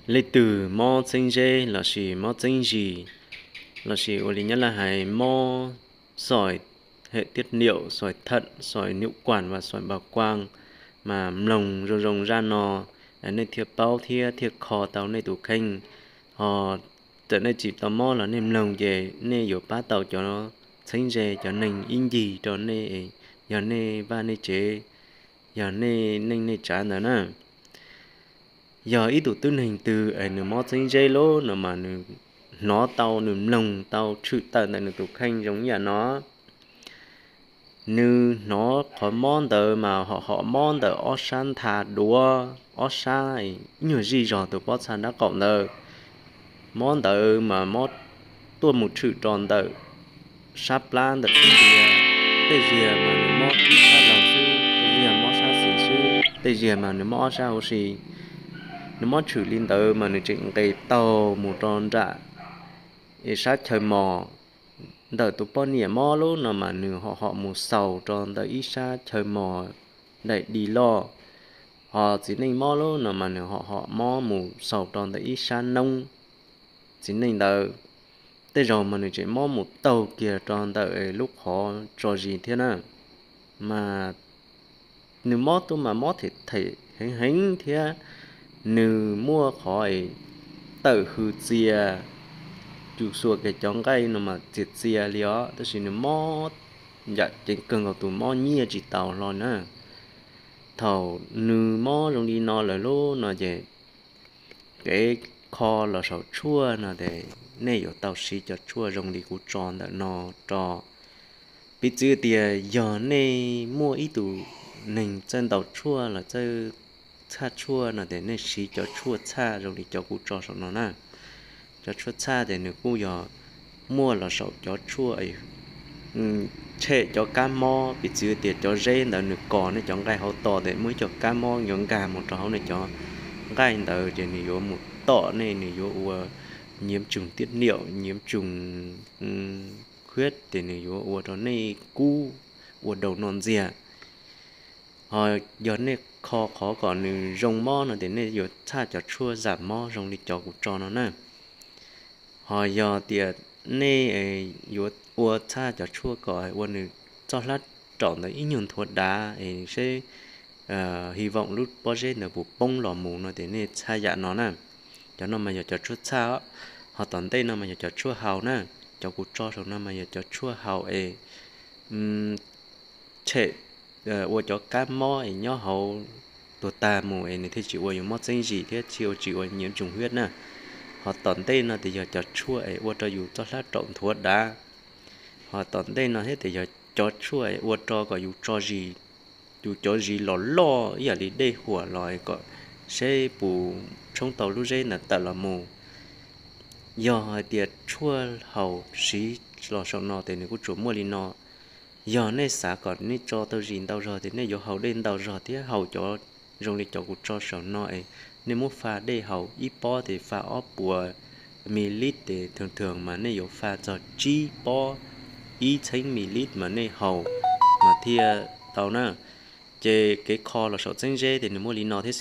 Leej twg mob txheeb zeb lossis mob txheeb zis, lossis ua li Nyab Laj hais mob sỏi hệ tiết niệu, sỏi thận, sỏi niệu quản và sỏi bàng quang, mas mloog zoo zoo zaj no, nej thiaj paub thiab thiaj kho tau nej tus kheej. Ho txawm nej tsis tau mob los nej mloog ces nej yuav pab tau cov txheeb ze, cov neeg ib ncig rau nej, yog nej vaj nej tsev, yog nej neej nej tsav ntawd na. Yog ib tug tib neeg twg es nws mob txheeb zeb lub no mas nws hnov tau, nws mloog tau tshwm tawm ntawm nws tus kheej zoo ib yam no. Nws hnov qhov mob ntawd mas hom hom mob ntawm ob sab ntha duav, ob sab ib nyuag zij zog tus pob txha dab qaum ntawd. Mob ntawd mas mob tuaj mus tshwm rau ntawm sab plab ntawm xub ntiag. Tej zaum mas nws mob ib sab laug xwb, tej zaum mob sab xis xwb, tej zaum mas nws mob ob sab huv si. Nws mob tshwm li ntawd mas nws tseem nqes taug mus rau nram es sab chaw mos. Ntawm tus poj niam mob lub no mas nws hom hom mus xaus rau ntawm ib sab chaw mos daim di loj. Ho txiv neej mob lub no mas nws hom hom mob mus xaus rau ntawm ib sab noob. Txiv neej ntawd tej zaum mas nws tseem mob mus taug kiag rau ntawm lub qhov tso zis thiab na. Mas nws mob tuaj mas mob them them heev heev thiab nws muaj qhov es tawm hws txias, cus xuas kiag cov nqaij no mas txias txias li os, tab sis nws mob yam ceev kawg nkaus, tus mob nyiaj tsis taus hlo na. Thaum nws mob zoo li no lawm lub no ces kev kho los saum tshuaj no ces nej yuav tau siv cov tshuaj zoo li kuv tso ntawm no rau. Piv txwv tias yog nej muaj ib tug neeg txawj ntaus tshuaj los txawj txhaj tshuaj no ces nej siv cov tshuaj txhaj zoo li cov kuv tso saum no na. Cov tshuaj txhaj ces nws kuj yog muaj los saum cov tshuaj tshem cov kab mob. Piv txwv tias cov zeb ntawd nws kos nej cov nqaij hauv tos ces muaj ib co kab mob yuav nkag mus rau hauv nej cov nqaij ntawd ces nws yuav mus tom nej, nws yuav ua nhiễm trùng tiết niệu, nhiễm trùng huyết ces nws yuav ua rau nej kub ua daus no ntxiag. Ho yog nej kho qhov kom nws zoo mob no ces nej yuav txhaj cov tshuaj zam mob zoo li cov kuv tso no na. Ho yog tias nej yuav ua txhaj cov tshuaj kom ua nws txoj hlab raum ntawd ib nyuag nthuav dav es seb hy vọng lub pob zeb ntawd puas poob los mus no ces nej txhaj yam no na. Cov no mas yog cov tshuaj txhaj os. Ho tom ntej no mas yog cov tshuaj haus na. Cov kuv tso saum no mas yog cov tshuaj haus es tshem ua cov kab mob es nyob hauv tuag tag mus es nws thiaj tsis ua yus mob txeeb zis thiab tsis ua, tsis ua nhiễm trùng huyết na. Ho tom ntej no ces yog cov tshuaj es ua rau yus txoj hlab raum nthuav dav. Ho tom ntej no thiab ces yog cov tshuaj es ua rau kom yus tso zis, yus cov zis los loj ib yam li dej huam los kom seb puas tshoob tau lub zeb ntawd tawm los mus. Yog hais tias tshuaj haus siv los saum no ces nws kuj tsuas muaj li no. Yog nej xav kom nej tso tau zis ntau zog ces nej yuav haus dej ntau zog thiab haus cov zoo li cov kuv tso saum no es nej muab fa dej haus ib pob ces fa ob puas ml ces thường thường mas nej yuav fa txog tsib pob ib txheeb ml mas nej haus mas thiaj tau na. Ces kev kho los saum txeeb zeb ces nws muaj li no thiab xwb.